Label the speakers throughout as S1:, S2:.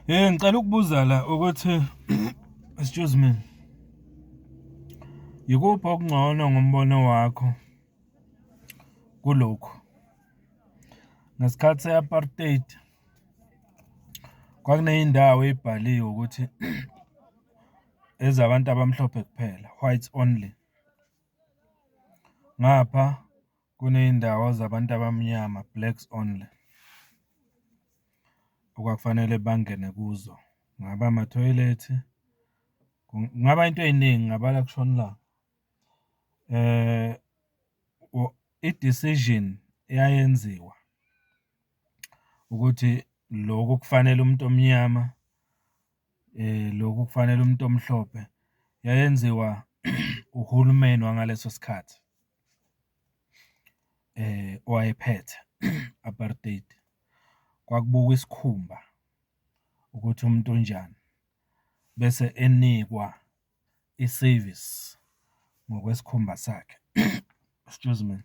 S1: Ngicela ukubuza la ukuthi, excuse me, yikuphi okungcono ngombono wakho kulokhu? Ngesikhathi se-apartheid kwakuney'ndawo ey'bhaliwe ukuthi ezabantu abamhlophe kuphela, whites only. Ngapha kuney'ndawo zabantu abamnyama, blacks only, okwakufanele bangene kuzo. Kungaba amathoyilethi, kungaba into ey'ningi, ngingabala kushone ilanga. I-decision eyayenziwa ukuthi lokhu kufanele umuntu omnyama, lokhu kufanele umuntu omhlophe, yayenziwa uhulumeni wangaleso sikhathi owayephethe, apartheid. Kwakubukwa isikhumba ukuthi umuntu unjani, bese enikwa isevisi ngokwesikhumba sakhe, excuse me.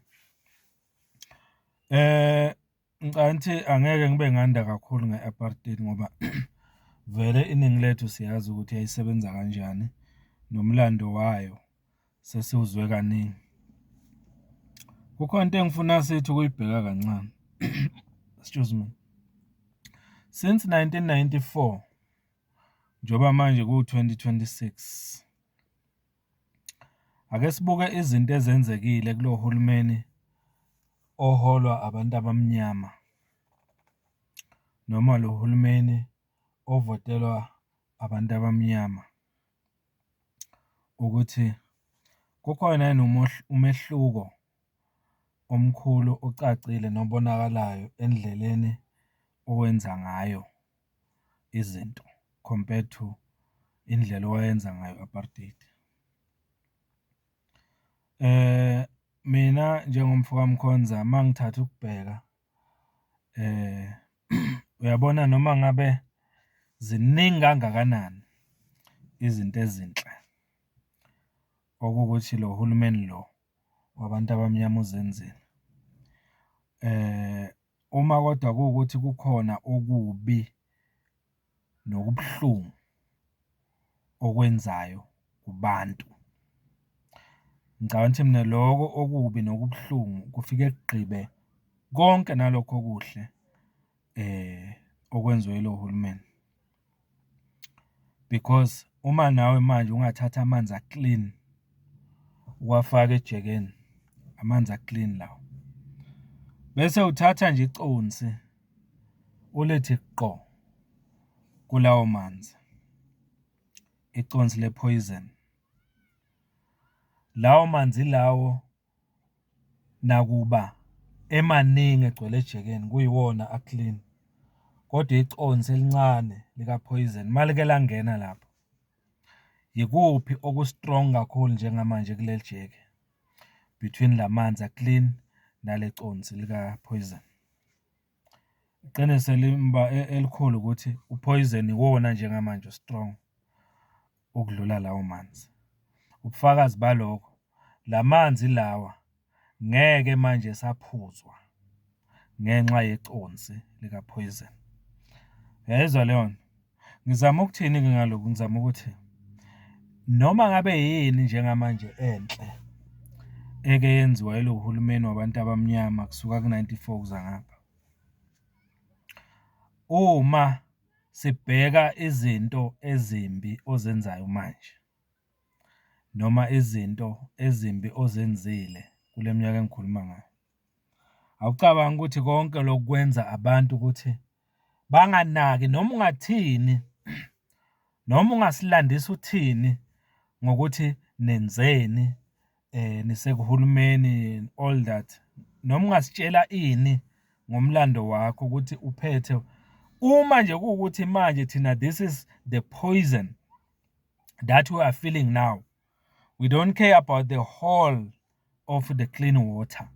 S1: Ngicabanga ukuthi angeke ngibe nganda kakhulu nge-apartheid ngoba vele iningi lethu siyazi ukuthi yayisebenza kanjani, nomlando wayo sesiwuzwe kaningi. Kukhona into engifuna sithi ukuyibheka kancane, excuse me. Since 1994, njengoba manje ku-2026, ake sibuke izinto ezenzekile kulo hulumeni oholwa abantu abamnyama, noma lo hulumeni ovotelwa abantu abamnyama, ukuthi kukhona yini umehluko omkhulu ocacile nobonakalayo endleleni owenza ngayo izinto compared to indlela owayenza ngayo i-apartheid. Mina njengomfo kaMkhonza uma ngithatha ukubheka uyabona noma ngabe ziningi kangakanani izinto ezinhle okuwukuthi lo hulumeni lo wabantu abamnyama uzenzile, uma kodwa kuwukuthi kukhona okubi nokubuhlungu okwenzayo kubantu, ngicabanga ukuthi mina loko okubi nokubuhlungu kufike kugqibe konke nalokhu okuhle okwenziwe yilo hulumeni. Because uma nawe manje ungathatha amanzi aklini, uwafake ejekeni, amanzi aklini lawo, bese uthatha nje iconsi ulithi qo kulawo manzi, iconsi le-poison. Lawo manzi lawo nakuba emaningi egcwele ejekeni kuyiwona aklini, kodwa iconsi elincane lika-poison uma like langena lapho, yikuphi oku-strong kakhulu njengamanje kuleli jeke between la manzi aklini nale consi lika-poison? Iqiniso elikhulu ukuthi u-poison iwona njengamanje o-strong ukudlula lawo manzi. Ubufakazi balokho, la manzi lawa ngeke manje esaphuzwa ngenxa yeconsi lika-poison. Uyayizwa leyo nto? Ngizama ukuthini-ke ngalokhu? Ngizama ukuthi noma ngabe yini njengamanje enhle eke yenziwa yilo hulumeni wabantu abamnyama kusuka ku-ninety-four kuza ngapha, uma sibheka izinto ezimbi ozenzayo manje, noma izinto ezimbi ozenzile kule minyaka engikhuluma ngayo, awucabangi ukuthi konke lokhu kwenza abantu ukuthi banganaki noma ungathini, noma ungasilandisa uthini ngokuthi nenzeni nisekuhulumeni and all that, noma ungasitshela ini ngomlando wakho ukuthi uphethe, uma nje kuwukuthi manje thina this is the poison that we are feeling now. We don't care about the whole of the clean water.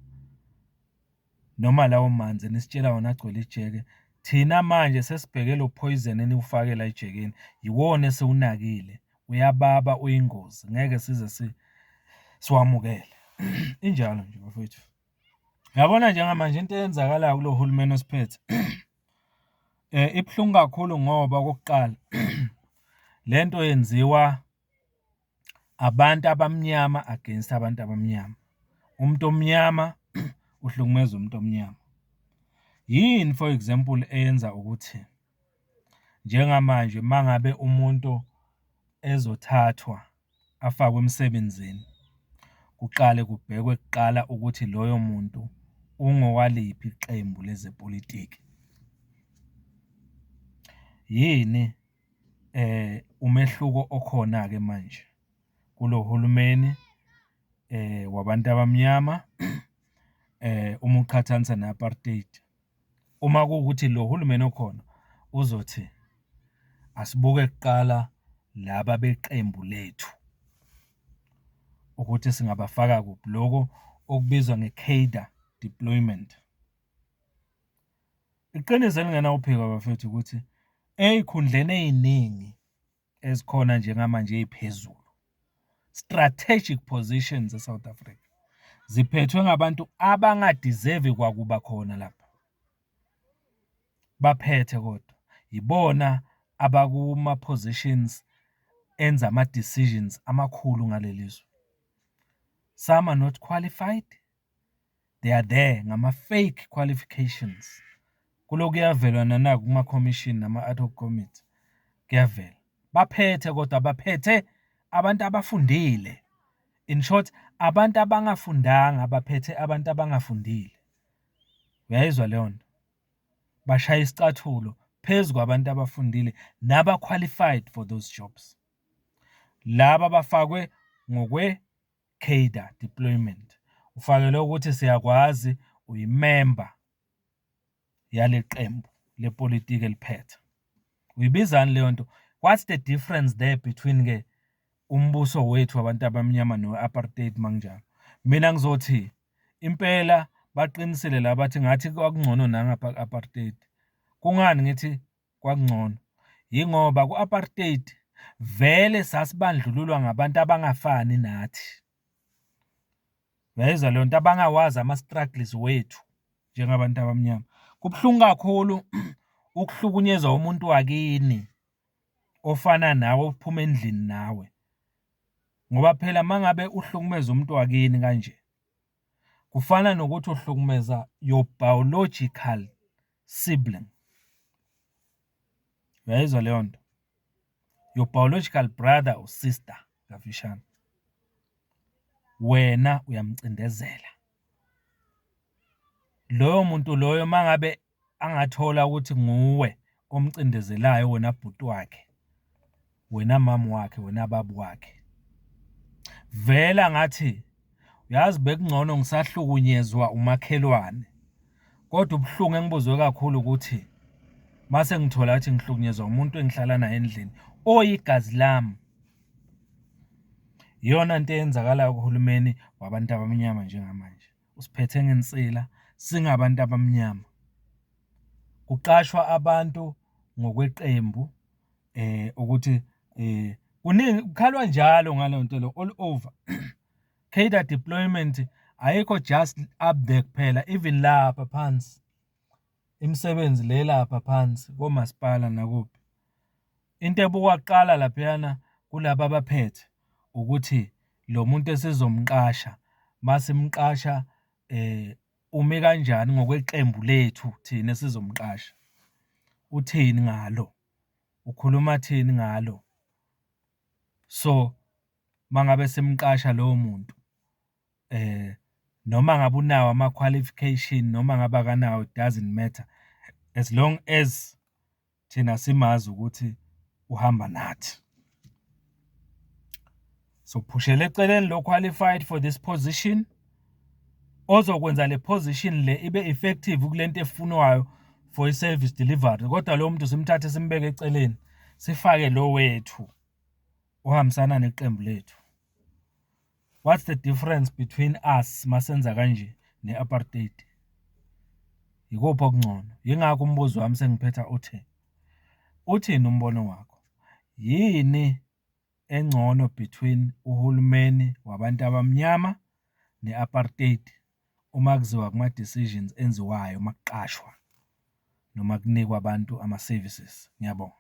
S1: Noma lawo manzi nisitshela wona agcwele ijeke, thina manje sesibheke lo poison eniwufake la ejekeni, yiwona esiwunakile, uyababa, uyingozi, ngeke size siwamukele. Injalo nje bafowethu. Uyabona njengamanje into eyenzakalayo kulo hulumeni osiphethe, Ibuhlungu kakhulu ngoba okokuqala, le nto yenziwa abantu abamnyama against abantu abamnyama. Umuntu omnyama uhlukumeza umuntu omnyama. Yini for example, eyenza ukuthi njengamanje uma ngabe umuntu ezothathwa afakwe emsebenzini kuqale kubhekwe kuqala ukuthi loyo muntu ungowaliphi iqembu lezepolitiki? Yini umehluko okhona-ke manje kulo hulumeni wabantu abamnyama uma uqhathanisa ne-apartheid? Uma kuwukuthi lo hulumeni okhona uzothi asibuke kuqala laba beqembu lethu ukuthi singabafaka kuphi, loko okubizwa nge-cadre deployment. Iqiniso elingenawuphikwa bafethu ukuthi ey'khundleni ey'ningi ezikhona njengamanje ey'phezulu, strategic positions e-South Africa, ziphethwe ngabantu abanga-deserve-i kwakuba khona lapho. Baphethe kodwa, yibona abakuma-positions enza ama-decisions amakhulu ngaleli zwe. Some are not qualified, they are there ngama-fake qualifications. Kulokhu kuyavela nanakumakhomishini nama-ad hoc committee, kuyavela. Baphethe kodwa baphethe abantu abafundile. In short, abantu abangafundanga baphethe abantu abangafundile. Uyayizwa leyo nto? Bashaya isicathulo phezu kwabantu abafundile naba-qualified for those jobs. Laba bafakwe ngokwe-cadre deployment. Ufakelwe ukuthi siyakwazi uyimemba yale qembu lepolitiki eliphethe. Uyibizani leyo nto? What's the difference there between-ke umbuso wethu wabantu abamnyama nowe-apartheid uma kunjalo? Mina ngizothi impela baqinisile la bathi ngathi kwakungcono nangapha ku-apartheid. Kungani ngithi kwakungcono? Yingoba ku-apartheid vele sasibandlululwa ngabantu abangafani nathi. Uyayizwa leyo nto? Abangawazi ama-struggles wethu njengabantu abamnyama. Kubuhlungu kakhulu ukuhlukunyezwa umuntu wakini ofana nawe, ophuma endlini nawe, ngoba phela uma ngabe uhlukumeza umuntu wakini kanje, kufana nokuthi uhlukumeza your biological sibling. Uyayizwa leyo nto? Your biological brother or sister, kafishane. Wena uyamcindezela. Loyo muntu loyo uma ngabe angathola ukuthi nguwe omcindezelayo wena bhuti wakhe, wena mama wakhe, wena baba wakhe, vela ngathi uyazi bekungcono ngisahlukunyezwa umakhelwane, kodwa ubuhlungu engibuzwe kakhulu ukuthi mase ngithola ukuthi ngihlukunyezwa umuntu engihlala naye endlini oyigazi lami. Iyona nto eyenzakalayo kuhulumeni wabantu abamnyama njengamanje. Usiphethe ngensila singabantu abamnyama. Kuqashwa abantu ngokweqembu ukuthi kuningi kukhalwa njalo ngaleyo nto leyo all over. Cadre deployment ayikho just up there kuphela, even lapha phansi. Imisebenzi le lapha phansi komasipala nakuphi. Into ebukwa kuqala laphayana kulaba abaphethe ukuthi lo muntu esizomqasha masimqasha ume kanjani ngokweqembu lethu thina esizomqasha. Uthini ngalo? Ukhuluma thini ngalo? So, uma ngabe simqasha lowo muntu noma ngabe unawo ama-qualification noma ngabe akanawo, it doesn't matter, as long as thina simazi ukuthi uhamba nathi. So phushela eceleni lo qualified for this position, ozokwenza le position le ibe effective kulento efunwayo for i-service delivery, kodwa lo muntu simthathe simbeke eceleni, sifake lo wethu ohambisana neqembu lethu. What's the difference between us masenza kanje ne-apartheid? Ikuphi okungcono? Yingakho umbuzo wami sengiphetha uthi, uthini umbono wakho? Yini engcono between uhulumeni wabantu abamnyama ne-apartheid uma kuziwa kuma-decisions enziwayo uma kuqashwa? Noma kunikwa abantu ama-services. Ngiyabonga.